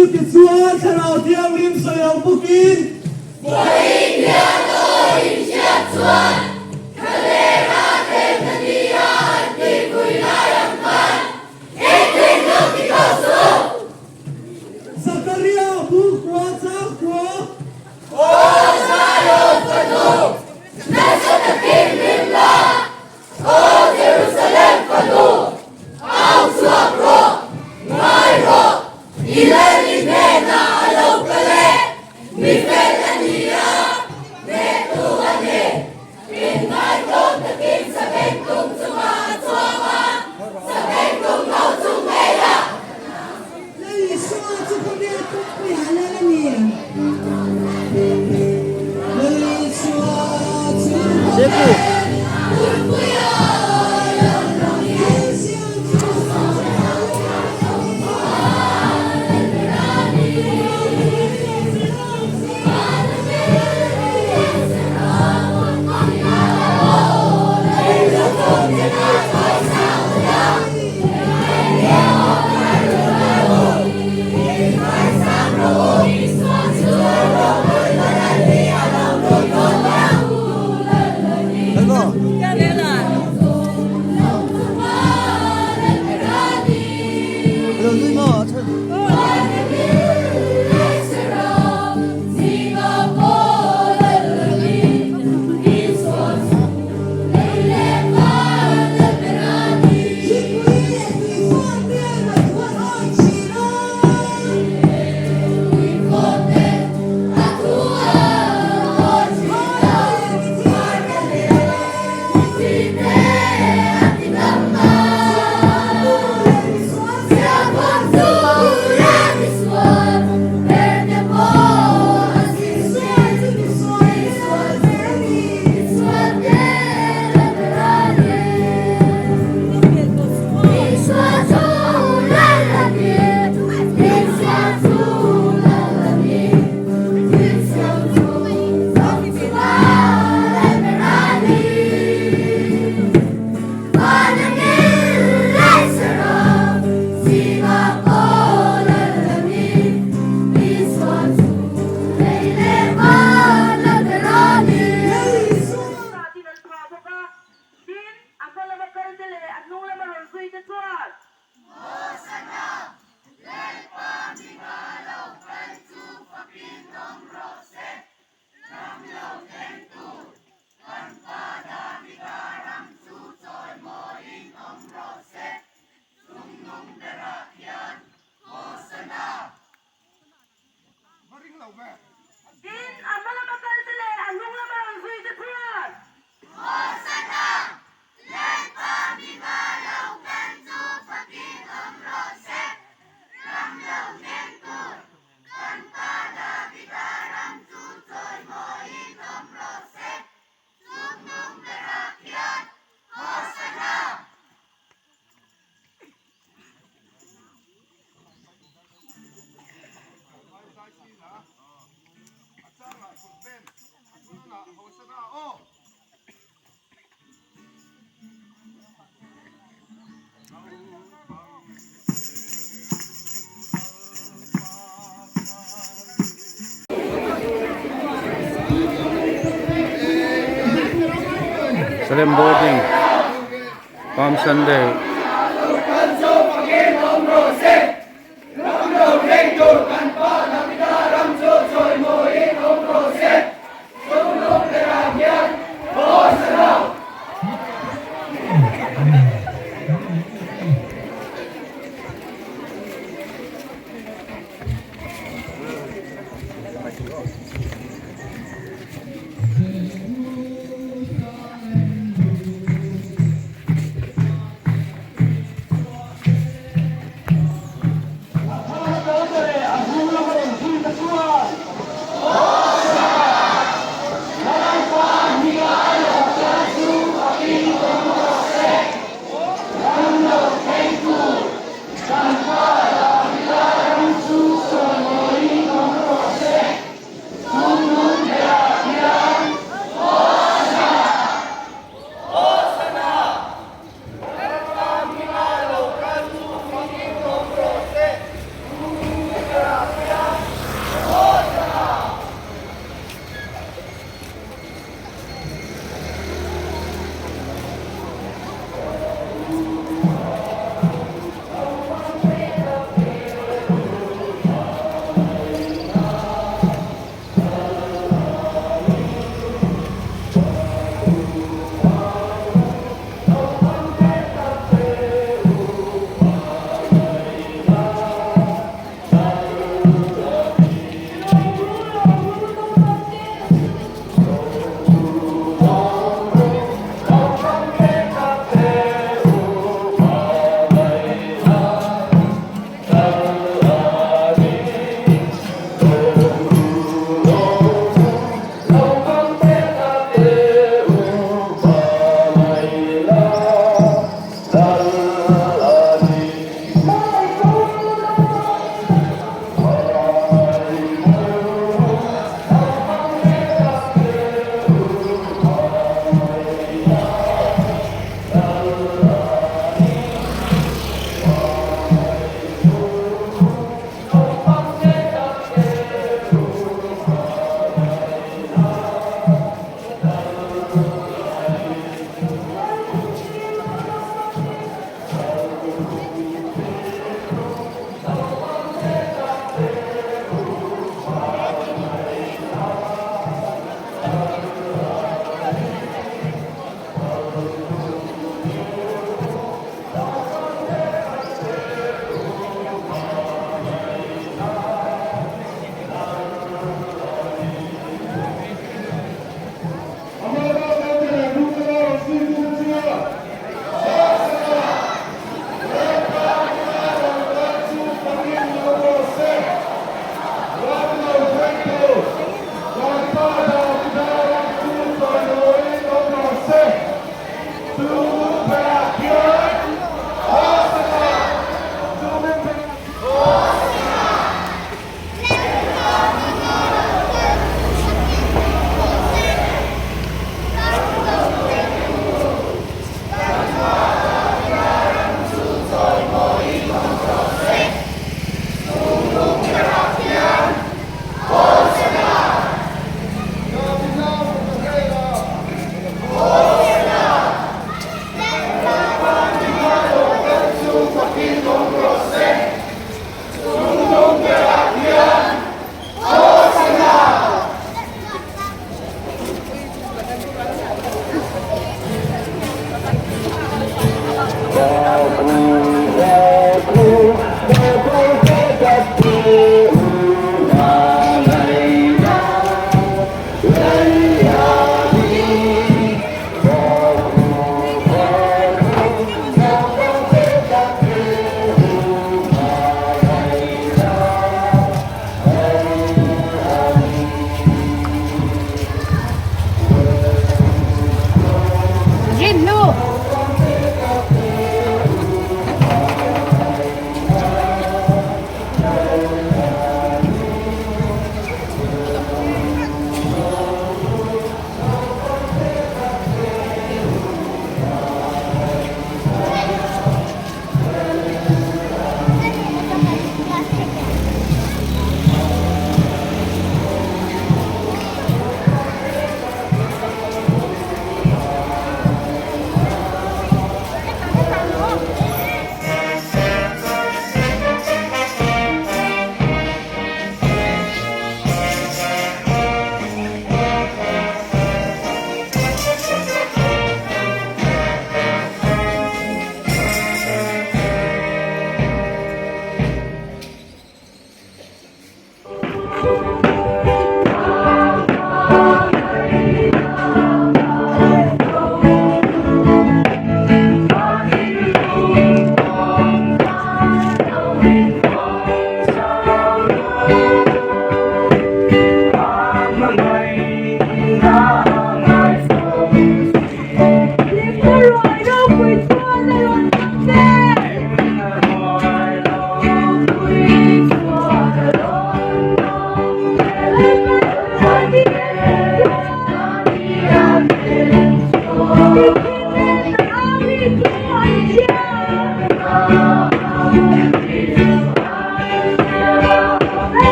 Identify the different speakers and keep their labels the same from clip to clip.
Speaker 1: Chutichuan Thlarau Thianghlim sawi ang bawkin.
Speaker 2: Vawiin hian aw inhriat chuan thlalera thlêmna nia an tihpui lai ang khan engtheng lo ti ko suh!
Speaker 1: Zakaria bu khua chang khua.
Speaker 2: Aw Zion fanu, nasa takin hlim la, Aw Jerusalem fanu, au chhuak rawh, ngai rawh, i lal i hnenah a lo kal e, mi fel a ni a, hnehtu a ni. Inngaihtlawm takin sabengtung chungah a chuang a, sabengtung no chung ngei a.
Speaker 3: Lal Isua chu khawvel kawngpuiah lal a ni. Lal Isua chu khawvel kawngpuiah lal a ni.
Speaker 4: Tin an phah bawk a, tin, a hma lama kalte leh a hnung lama rawn zuite chuan.
Speaker 2: Hosana, Lalpa hminga lo kal chu fakin awm rawh se, ram lo thleng tur kan Pa Davida ram chu chawimawiin awm rawh se, chungnung berah hian Hosana.
Speaker 4: Tin, a hma lama kalte leh a hnung lama rawn zuite chuan.
Speaker 2: Hosana, Lalpa hminga lo kal chu fakin awm rawh se, ram lo thleng tur kan Pa Davida ram chu chawimawiin awm rawh se, chungnung berah khian Hosana!
Speaker 5: Salem boarding Palm Sunday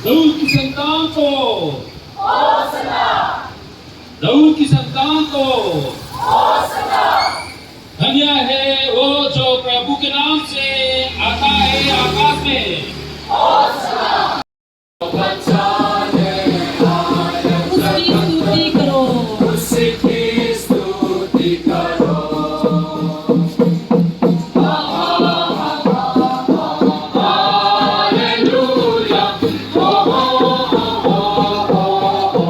Speaker 6: Dawood की संतान को दाऊद की संतान को धन्य है वो जो प्रभु के नाम से आता है आकाश में।
Speaker 2: उसकी स्तुति करो।
Speaker 6: उसकी स्तुति करो। हालेलुया। हो हो हो हो हो।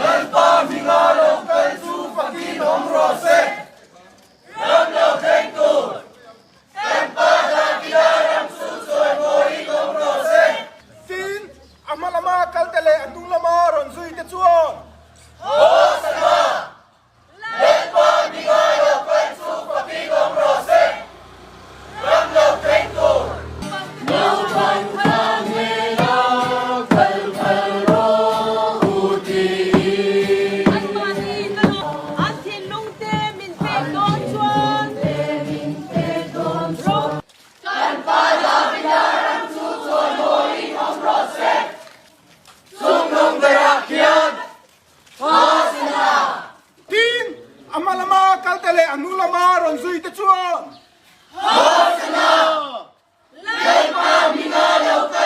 Speaker 1: Lalpa hminga lo kal chu fakin awm rawh se. Ram lo thleng tur. Kan Pa Davida ram chu chawimawiin awm rawh se.
Speaker 7: Tin, a hma lama kalte leh a hnung lama rawn zui te chuan.
Speaker 1: Hosana! Lalpa hminga lo kal chu fakin awm rawh se. Ram lo thleng tur.
Speaker 2: Naupang kha hmela kal phal rawh u tiin. Anmahni na an thinlung te min pek dawn chuan. Ro.
Speaker 1: Kan Pa Davida ram chu chawimawiin awm rawh se. Chungnung berah khian Hosana!
Speaker 7: Tin, a hma lama kalte leh a hnu lama rawn zui te chuan.
Speaker 1: Hosana! Lalpa hminga lo kal.